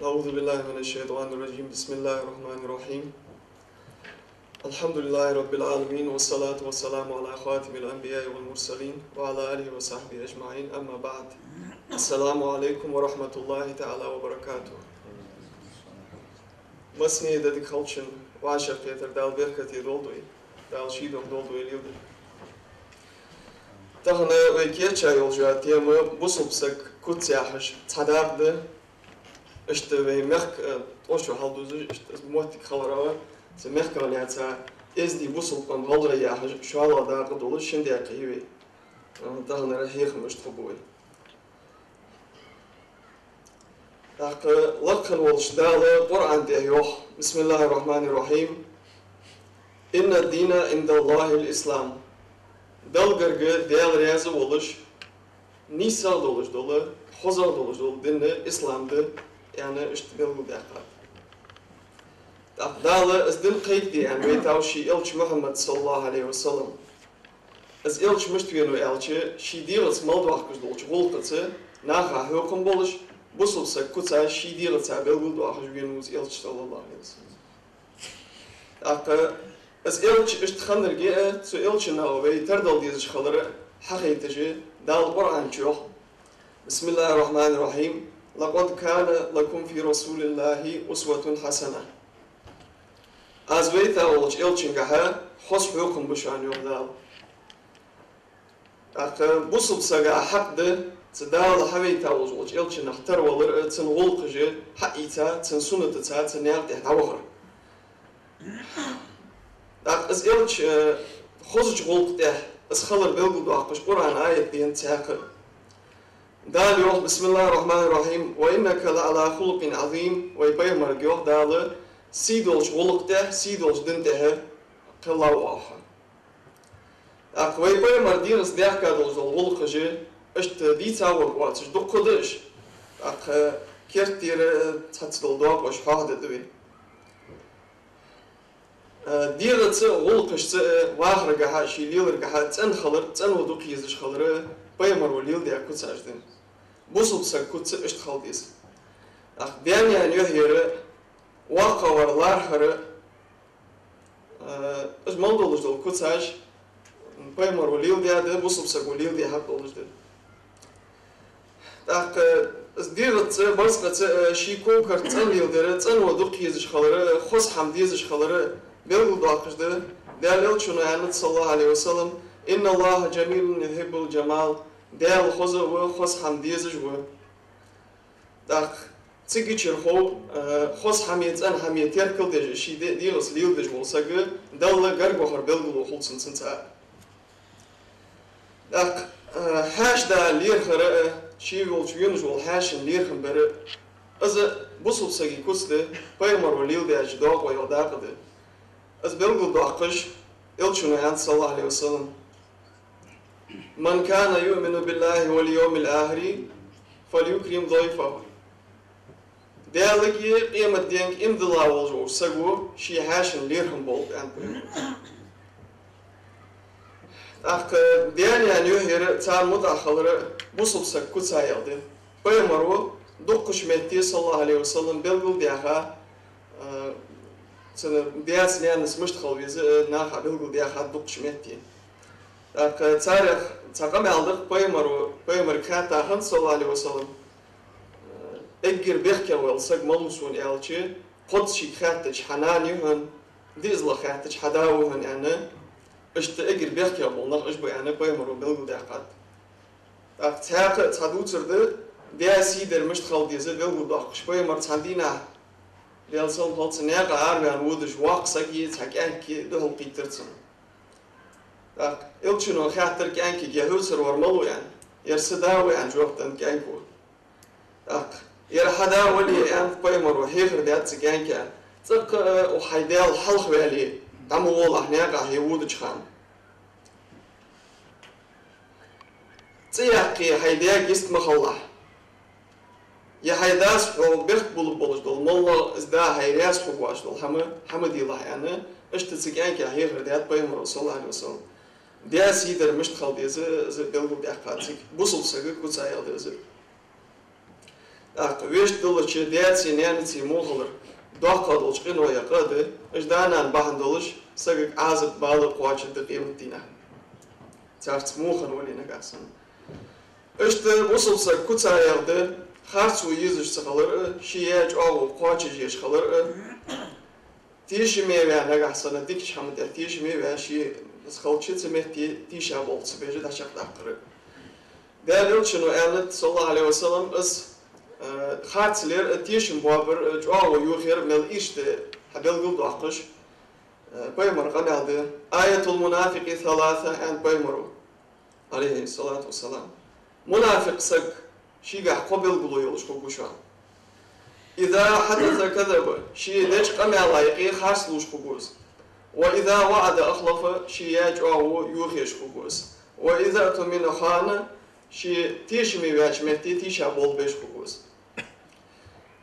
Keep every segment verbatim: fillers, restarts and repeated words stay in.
أعوذ بالله من الشيطان الرجيم. بسم الله الرحمن الرحيم. الحمد لله رب العالمين، والصلاة والسلام على خاتم الأنبياء والمرسلين، وعلى آله وصحبه أجمعين. أما بعد. السلام عليكم ورحمة الله تعالى وبركاته. Массане а дика хилда шун, вӀашагӀкхетар Дала беркате долда вай, Дала ший духьа долда вай леладер. Тахан вай кийча йолча тема бусалба саг куц яхаш цхьа дакъа да. Иштта вай мехка, э, тӀа шо хьалдузаш, иштта из моттиг хиларах, цу мехках лаьца эздий бусалба къам гӀалгӀай яхаш, шоллагӀа дакъа долаш шин даькъе я вай, э, таханара хьехам иштта хургба вай. ТӀаккха лакха волча Дала Къуръан тӀа йоах: بسم الله الرحمن الرحيم. إن الدين عند الله الإسلام. Далла гарга Даьла раьза волаш, нийсагӀа долаш дола, хозагӀа долаш дола дин ислам да, аьнна, иштта белгалдаьккхад. ТӀаккха Дала из дин кхайкаде аьнна вайтав ший элча Мухьаммад, صلى الله عليه وسلم. Из элча мишта венав аьлча, ший дегӀаца мел доахкаш долча гӀулакхаца наха хьокхам болаш, бусалба саг куцаш ший дегӀаца белгалдоахаш венав из элча, صلى الله عليه وسلم. ТӀаккха из элча иштта хиннарга а, цу элчанах вай тардала дезаш хилар а хьахайташ, Дала Къуръан чу йоах: بسم الله الرحمن الرحيم. لقد كان لكم في رسول الله أسوة حسنة. Аз вайта волча элчангахьа хоза хьокхам ба шоана, йоах Дала. ТӀаккха бусалба сага хьакъ да цу Дала хьавайта волча элчанах тара валар а, цун гӀулакхаш хьаийца, цун суннатаца, цун наькъа тӀа дӀавахар. ТӀаккха из элча, э, хозача гӀулакха тӀа из хилар белгалдоаккхаш Къуръан аят да цхьаькха. Дала йоах: بسم الله الرحمن الرحيم. وإنك لعلى خلق عظيم. Вай пайхамарга йоах Дала, сий долча гӀулакха тӀа, сий долча дина тӀа хилав оаха. ТӀаккха вай пайхамара дегӀаца даьхка долаш дола гӀулакхаш, иштта дийца варг воацаш, дукха да уж. ТӀаккха керттера цхьацца дола доакъош хьоахаде деза вай. Э, дегӀаца, гӀулакхашца, э, вахаргахьа, ший леларгахьа цӀена хилар, цӀено дукха езаш хилар, э, пайхамаро леладаь куцаш да. Бусалба саг куц иштта хила деза. ТӀаккха даьна-наьна юхьера воккхагӀвар, лархӀар, э, уж мел долаш дола куцаш пайхамаро леладаь да, бусалба саго леладе хьакъ долаш да. ТӀаккха из дегӀаца, барзкъаца, э, ший ков-карт цӀена леладар, цӀено дукха езаш хилар, хоза хӀама дезаш хилар белгалдоаккхаш да. Даьла элчано аьннад, صلى الله عليه وسلم: إن الله جميل يحب الجمال. Даьла хоза ва, хоза хӀама дезаш ва. ТӀаккха цигачара хов, э, хоза хӀамеи цӀена хӀамеи теркалдеш, ший де-, дегӀаца леладеш вола саг Далла гарга вахар белгало хул цун цунца. ТӀаккха, э, хьаьша да лерхӀар а, ший волча венаш вола хьаьшан лерхӀам бар а, из бусалба сага куц да, пайхамаро леладаьча доакъойх дакъа да. Из белгалдоаккхаш, элчано аьннад, صلى الله عليه وسلم: من كان يؤمن بالله واليوم الآخر فليكرم ضيفه. Даьлагеи къематденга иман дилла волаш волча саго ший хьаьшан лерхӀам болба, аьннад пайхамаро. ТӀаккха даьна-наьна юхьера царна мутӀахьа хилар бусалба сага куцех да. Пайхамаро дуккхача метте, صلى الله عليه وسلم, белгалдаьха, э, цун даьца-наьнаца мишта хила веза, э, наха белгалдаьхад дуккхача метте. ТӀаккха царех цхьа къамаьл да-кх, пайхамаро, пайхамарга хаьттад хиннад, صلى الله عليه وسلم, э, эггара бехке вола саг малув сона аьлча, кхозза шийга хаьттача: хьа нана вий хьона, диъазза хаьттача: хьа да вий хьона, аьнна, иштта эггара бехке бола нах уж ба, аьнна, пайхамаро белгалдаьккхад. ТӀаккха цхьаькха а цхьа дувцар да, даь сий дар мишта хила деза белгалдоаккхаш. Пайхамар цхьан дийнахьа, Даьла салам хилда цунна, наькъа араваьнна водаш воккха саги цхьа кӀаьнки духьалкхийттар цунна. ТӀаккха элчано хаьттар кӀаьнкага: ер хьоцара вар малув, аьнна, ер са да ва, аьнна, жоп деннад кӀаьнко. ТӀаккха: ер хьа да вале, аьннад пайхамаро, хьехар даьд цу кӀаьнка: цӀаккха а укх хьай даьла хьалха ваьле, дӀа ма волахь наькъа хье водача хана. ЦӀи яккхе, хьай даьга йист ма хилалахь. Е хьай дас хьо бехк билларгболаш дола моллагӀа, из да хьай раьза хургвоацаш дола хӀама хьа ма делахь, аьнна, иштта цу кӀаьнка хьехар даьд пайхамаро, صلى الله عليه وسلم. Даь сий дар мишта хила деза, из белгалдаьккхад цига. Бусалба сага куцех да из. ТӀаккха вешта долча даьцеи наьнацеи мухалар доккха долча къиноех къа да, уж да-нана бахьан долаш сагага Ӏазап-бала кхоачаргда къематдийнахьа. Царца мухар вале нагахьа санна. Иштта бусалба саг куцаех да харцо езаш ца хилар а, ший яь чӀоагӀо кхоачашъеш хилар а, тешаме ваь, нагахьа санна дикача хӀаман тӀа тешаме ваь, ше из хилча цу метте тийша болх ца беш дӀачакхдаккхар а. Даьла Элчано аьннад, صلى الله عليه وسلم, из, э, харцлер а, тешам боабар а, чӀоагӀо йохаяр а мел ирча да хьабелгалдоаккхаш, э, пайхамара къамаьл да: «آية المنافق ثلاثة», аьннад пайхамаро, عليه الصلاة والسلام. Мунафикъ саг шийгахьа кхо белгало йолаш хургва шоана. «إذا حدث كذب», ше деча къамаьла юкъе харц лувш хургва из. «وإذا وعد أخلف», ше яь чӀоагӀо йохаеш хургва из. «وإذا اؤتمن خان», ше тешаме ваьча метте тийша болх беш хургва из.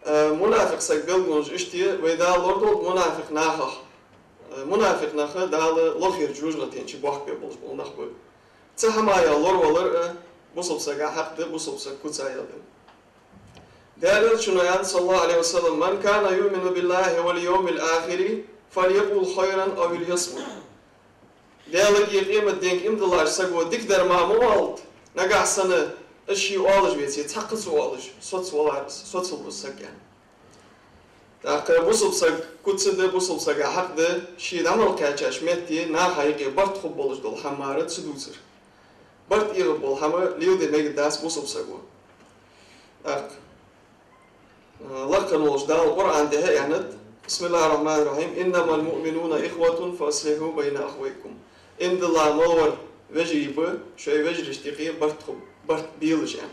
Э, мунафикъ саг белгалонаш иштта я, вай Дала лорадолда мунафикъ нахах. Э, мунафикъ нах Дала лохера жожагӀатен чу бохкабе болаш бола нах ба. Цу хӀамаех лоравалар а бусалба сага хьакъ да, бусалба саг куцаех да. Даьла Элчано аьннад, صلى الله عليه وسلم: «من كان يؤمن بالله واليوم الآخر فليقل خيرا أو ليصمت». Даьлагеи къематденга иман диллача саго дикадар мара ма оалалда, нагахьа санна из ше оалаш веце, цхьаккха ца оалаш, соцавалар из, соцалва из саг, аьнна. ТӀаккха бусалба саг куц да, бусалба сага хьакъ да, ше дӀа мел кхаьчача метте наха юкъе барт хургболаш дола хӀама мара ца дувцар. Барт эгӀаргбола хӀама леладе мегаргдац бусалба саго. ТӀаккха, а, лакха волча Дала Къуръан тӀа аьннад: بسم الله الرحمن الرحيم: «إنما المؤمنون إخوة فأصلحوا بين أخويكم». Иман дилла мел вар вежарий ба, шоай вежарашта юкъе барт ху-, барт белаш, аьнна.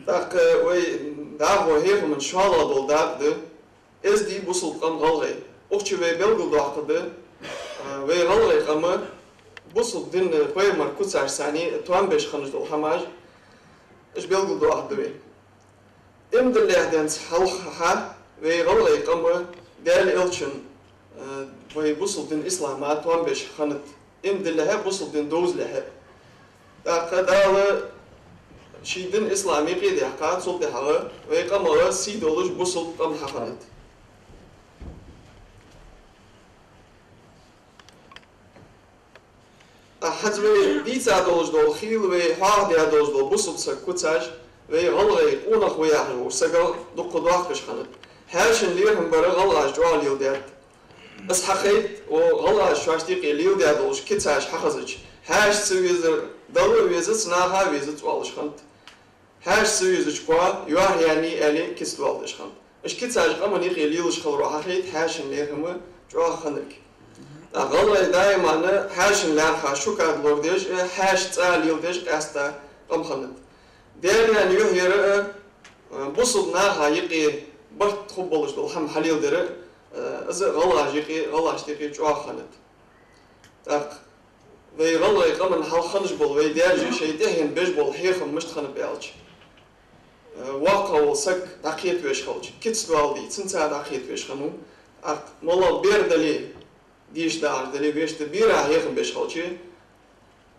ТӀаккха вай дӀахо хьехаман шоллагӀа дола дакъа да: эздий бусалба къам гӀалгӀай. Укх чу вай белгалдоаккхаргда, а, вай гӀалгӀай къам бусалба дина, пайхамара куцашца цхьана тоам беш хиннаш дола хӀамаш, уж белгалдоахаргда вай. Иман диллалехь денз хьалха вай гӀалгӀай къам Даьла Элчан, э, вай бусалба дин ислама тоам беш хиннад. Иман диллалехьа, бусалба дин довзалехьа. ТӀаккха Дала ший дин ислам юкъе даьккха, цул тӀехьагӀа вай къамах сий долаш бусалба къам хьахиннад. ТӀаккха хӀанз вай дийца долаш дола хийла, вай хьоахадаь долаш дола бусалба саг куцаш, вай гӀалгӀай къонах ва яхаш волча сагах дукха доахкаш хиннад. Хьаьшан лерхӀам бар гӀалгӀаша чӀоагӀа леладаьд. Аз хьахайт, о, гӀалгӀаша шоашта юкъе леладаь долаш кицаш хьахезача, хьаьша ца везар Далла а везац, наха а везац оалаш хиннад. Хьаьша ца везача кхоа, йоархӀ яьннай аьле, кица доаладеш хиннад. Уж кицаш къаман юкъе лелаш хиларо хьахайт хьаьшан лерхӀам чӀоагӀа хиннилга. ТӀаккха гӀалгӀай даиман хьаьшан лаьрхӀа шукад лорадеш а, хьаьша цӀа леладеш а къаьстта къам хиннад. Даьла наьна юхь яр а, бусалба наха юкъе барт хургболаш дола хӀама хьалеладар а, из а гӀалгӀаша юкъе, гӀалгӀашта юкъе чӀоагӀа хиннад. ТӀаккха вай гӀалгӀай къаман хьалха хиннаш бола вай даьша шоай тӀехьенна беш бола хьехам мишта хиннаб аьлча, э, воккхагӀа вола саг дӀакхетавеш хилча, кица доаладе, цунца дӀакхетавеш хиннав. ТӀаккха моллагӀа бер дале, деша дагӀаш дале, вешта бера хьехам беш хилча,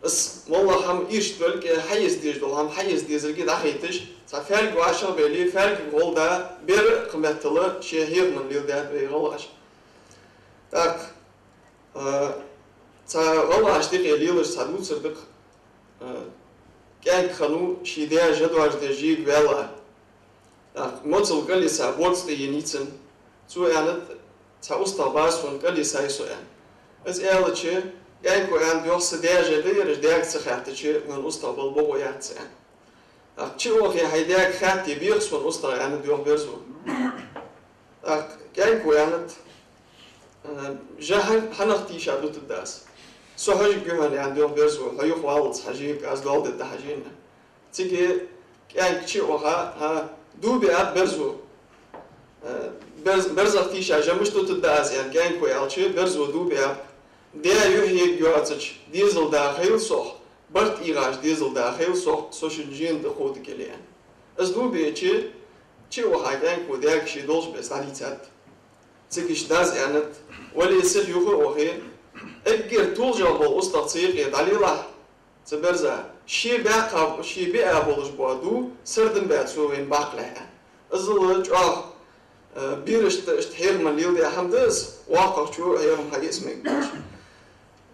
из моллагӀа хӀама ирча долга, хьаэца дезаш дола хӀама хьаэца дезалга дӀахайташ, цхьа фаьлг вӀашагӀбаьле, фаьлгага гӀолла да бер а кхы меттел шоай хьехамах леладаьд вай гӀалгӀаша. ТӀаккха А, цхьа гӀалгӀашта юкъе лелаш цхьа дувцар да-кх, а, кӀаьнк хиннав, ший даь жа доаржадеш жега ваьлла. ТӀаккха моцал кӀалйиса боцца тӀа енай цун. Цо аьннад: «Цхьа устагӀа ба сона, кӀалйисай со», — аьнна. Из аьлча, кӀаьнко аьннад: «Йоах, са даь жа да ераш, даьга ца хаьттача, хьона устагӀа бала бокъо яц», — аьнна. ТӀаккха чу а вахе, хьай даьга хаьтте, бех сона устагӀа, аьннад йоах берзо. ТӀаккха кӀаьнко аьннад: «Э, жа хьан-, хьанах тийша дутаргда аз? Со хьожаргья хьона, — аьннад йоах берзо, — хьо юхаваллалца хьажийга, аз доал дергда хьажийна». Цига кӀаьнк чу а ваха, хӀа, дув биаб берзо. Э, берз-, берзах тийша жа мишта дутаргда аз, аьнна, кӀаьнко аьлча, берзо дув биаб: «Даь юхь ергйоацача дезал да хийла сох, барт эгӀача дезал да хийла сох, со шун жена тӀа ховргда», — аьнна. Из дув биача, чу а ваха, кӀаьнко даьга ше долча беса дӀадийцад. Цига ший дас аьннад: «Вале, сиха юха а вахе, эггара толашагӀа бола устагӀа цу юкъе дӀалелахь, Цу берза, ше баьккха, ше биа болаш бола ду, сардам баь цо вайна баккхалехь. Иззал чӀоагӀа, э, берашта иштта хьехам леладаь хӀама да из, воккхагӀчо хьехам хьаэца мегаш.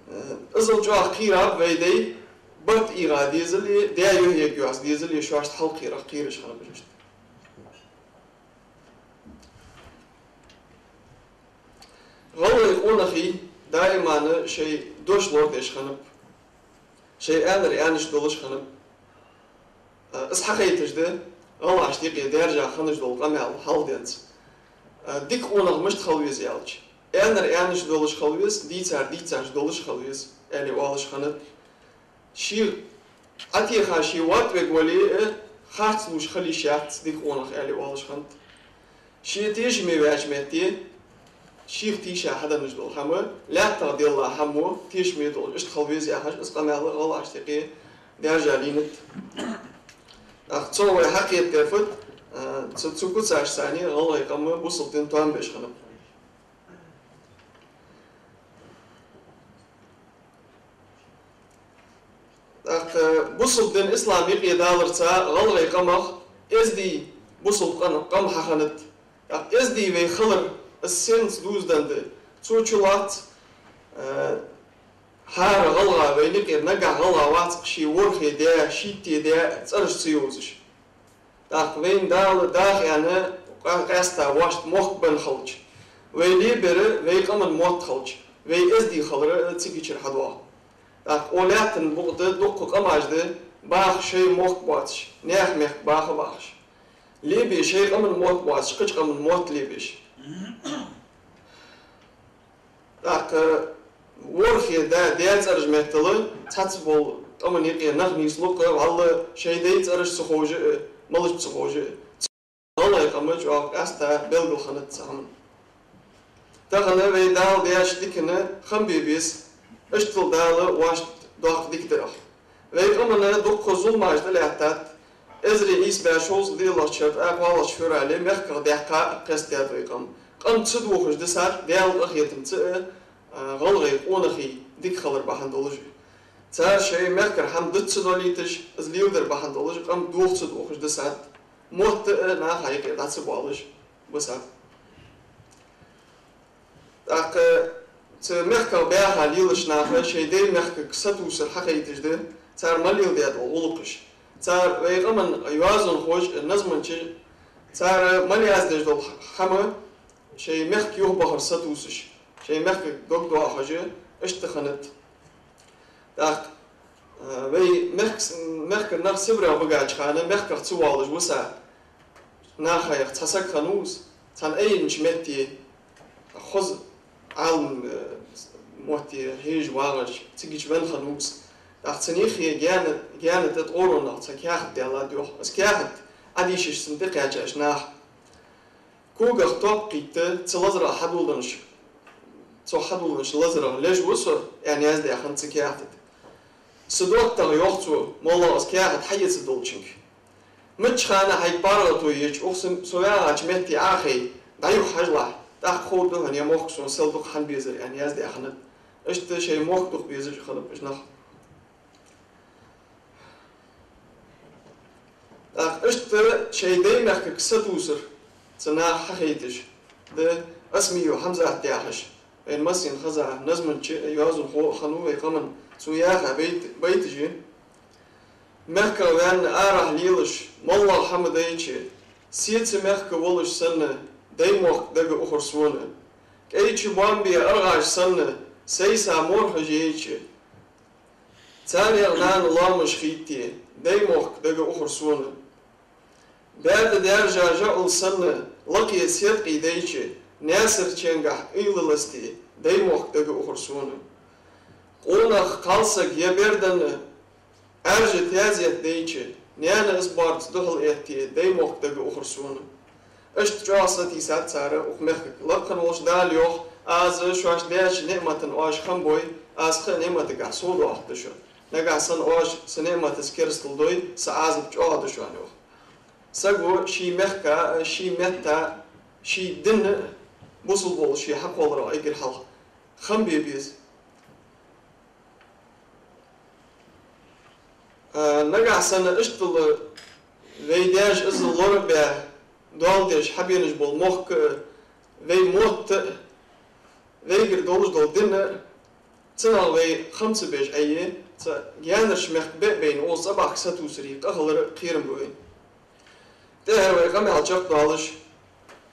Э, иззал чӀоагӀа кхераб вай дай, барт ийгӀа дезале, даь юхьега йоаца дезале, шоашта хьалкхерах кхераш хиннаб уж иштта. ГӀалгӀай къонахий даиман шоай дош лорадеш хиннаб, шоай аьннар аьнна долаш хиннаб. Э, из хьахайташ да гӀалгӀашта юкъе даьржа хинна дола къамаьл хьалха денз. Э, дика къонах мишта хила веза аьлча, аьннар аьнна долаш хила веза, дийцар дийцаш долаш хила веза, аьле оалаш хиннад. Ший Ӏатеха ше ватвег вале а, харц лувш хила йиш яц дика къонах, аьле оалаш хиннад. Ше тешаме ваьча метте, шийх тийша хьаденна дола хӀама, лаьттах делла хӀама тешаме долаш, иштта хила веза яхаш, из къамаьл гӀалгӀашта юкъе даьржа лийннад. ТӀаккха цо вай хьакхетар фуд, а, цу, цу куцаш санна гӀалгӀай къам бусалба дина тоам беш хиннаб. ТӀаккха бусалба дин ислам юкъе даларца гӀалгӀай къамах эздий бусалба къам, къам хьахиннад. ТӀаккха эздий вай хилар, из сенца дувзаденна да, цо чулоац, э, хӀара гӀалгӀа вайна юкъера нагахь гӀалгӀа вац-кх ший ворхӀе даь, шийтта даь цӀераш ца йовзаш. ТӀаккха вайна Дала даха аьнна къа-, къаьстта вайшта мохк бенна хилча, вай лебар вай къаман мотт хилча, вай эздий хилар цига чура хьадоагӀа. ТӀаккха укх лаьттан букъа тӀа дуккха къамаш да, баха шоай мохк боацаш, наьха мехка баха бахаш. Лебеш шоай къаман мотт боацаш, кхыча къаман мотт лебеш. ТӀаккха ворхӀе даь, даь цӀераш меттел, цхьацца бола къаман юкъе нах нийслу-кх, валлахӀи, шоай даьй цӀераш ца ховш а, малаш ца ховш а. ГӀалгӀай къам чӀоагӀа къаьстта белгала хиннад цу хӀаман. Тахан вай Дала даьча дикана хам бе беза, иштта Дала вайшта доккха дика дарах. Вай къаманна дуккха зуламаш тӀалаьттад, эзар ийс бӀаь шовзткъа диълагӀча шера ткъаь кхоалагӀча феврале мехках даьккха а кхестадаьд вай къам. Къам ца дохаш дисад, Даьла къахетамца а, а, гӀалгӀай къонахий дика хилар бахьан долаш а. Цар шоай мехкара хӀама диц ца долийташ, из леладар бахьан долаш а, къам дохаца дохаш дисад, мотт а наха юкъе дӀа ца боалаш бисад. ТӀаккха цу мехках баьха лелаш наха шоай даьй мехкага сатувсар хьахайташ да, цар мел леладаь дола гӀулакхаш. Цар вай къаман йоазонхоша а, назманчаша а, цар мел яздеш дола хӀама шоай мехка юхабахар сатувсаш, шоай мехкага дог доахаш а, иштта хиннад. ТӀаккха, э, вай мехк-, мехкара нах Сибрех багача хана мехках ца воалаш виса нахах цхьа саг хиннав из, цхьан айнача метте, хоза Ӏалам, э, мотте хьежа вагӀаш, цига чу венна хиннав из. ТӀаккха цун юхе гаьна, гаьна тӀа ткъоронах цхьа каьхат даьллад йоах. Из каьхат Ӏодийшача цунна тӀакхаьчача наха. Когах топ кхийтта, цу лазарах хьадоладеннача, цох хьадоладеннача лазарах леш ва со, аьнна яздаь хиннад цу каьхата тӀа. Са доттагӀа, йоах цо, моллагӀа из каьхат хьаэца долчунга. Мичча хана хьайга паргӀато еча, укх со, со ваьгӀача метте Ӏохайна, дӀа-юха хьажалахь, тӀаккха ховргда хьона, ер мохк сона сел дукха хьан безар, аьнна яздаь хиннад. Иштта шоай мохк дукха безаш хиннаб уж нах. ТӀаккха иштта шоай даьй мехкага сатувсар цу наха хьахайташ да Осмиев Хьамзат яхаш, вайна массанена хеза назманча а, йоазонхо а хиннав вай къаман, цо яха байт-, байташ я. Мехках ваьнна арахьа лелаш, моллагӀа хӀама дайча, сеца мехка волаш санна, даьй мохк дага ухар сона. КӀайча боамбе аргӀаш санна, сайса морхӀаш яйча, царех нана лоамаш хийтте, даьй мохк дага ухар сона. БаьтӀа даьржа жаӀал санна, лакхе седкъий дайча, Наьсарченгахь уйла ласте, даьй мохк дага ухар сона. Къонах, кхалсаг е бер данна, Ӏаьржа таьзет дайча, наьна из боарца духьал этте, даьй мохк дага ухар сона. Иштта чӀоагӀа сатийсад цар укх мехкага. Лакха волча Дала йоах: аз шоашта даьча ниӀмата оаш хам бой, аз кхы а ниӀматагахь совдоахаргда шо. Нагахь санна оаш са ниӀматаца керастал дой, са Ӏазап чӀоагӀа да шоана, йоах. Саго ший мехка а, ший метта а, ший дина а, бусалба волаш ше хьакхолларах эггара хьалха хам бе беза. А, нагахьа санна иштта вай даьша из лорабаь, доал деш хьабенаш бола мохк а, вай мотт а, вайгара долаш дола ди а, цунах вай хам ца беш Ӏе, цу гаьнарча мехка бе а байна, укхаза цӀабахка сатувсаре къахилар кхерам ба вайна. ТӀехьара вай къамаьл чакхдоалаш,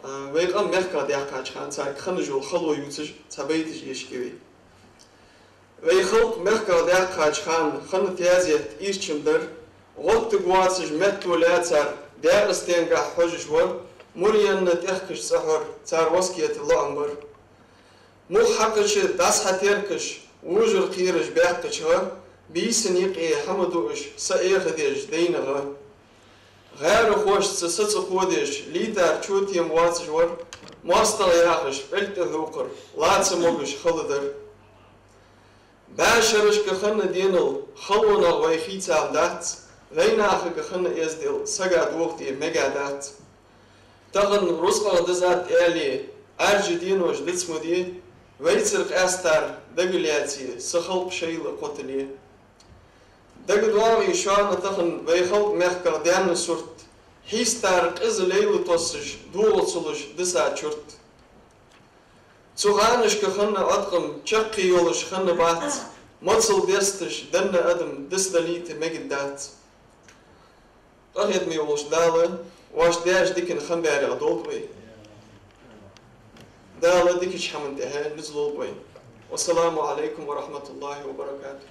а, вай къам мехках даьккхача хана царга хинна йола хало ювцаш цхьа байташ ешаргья вай. Вай халкъ мехках даьккхача хана хинна таьзет ийрчам дар, гӀоттаргвоацаш метто лаьцар, Даькъастенгахьа хьожаш вар, Муръенна тӀехкаш цӀахьор цар васкета лоӀам бар. Мух хьакхача дӀасахьатеркаш, вожар кхераш баьккхача гӀа, бийсан юкъе хӀама дуаш, са эхадеш дайна гӀа. ГӀаьрахошца са ца кходеш, лийтар чотем воацаш вар, моастагӀа яхаш, пӀелг тӀа хьокхар, ла ца могаш хала дар. БӀаь шерашка хинна денал, халонах вай хийцам дац, вайнахага хинна эздел сага дохаде мега дац. Тахан рузкъах дизад аьле, Ӏаьржа денош диц ма де, вайцара къаьстар дага лаьце, са халкъ шоайла кхотале. ДагадоагӀий шоана тахан вай халкъ мехках даьнна сурт, хьийстар къиза лейла тоссаш, догӀа ца луш диса чурт. Цу ханашка хинна Ӏоткъам чаккхе йолаш хинна бац, моцал десташ денна адам дицдалийта мегаргдац. Къахетаме волча Дала вай даьша дикан хам баьрех долда вай. Дала дикача хӀаман тӀехьа низ лулба вайна. والسلام عليكم ورحمة الله وبركاته.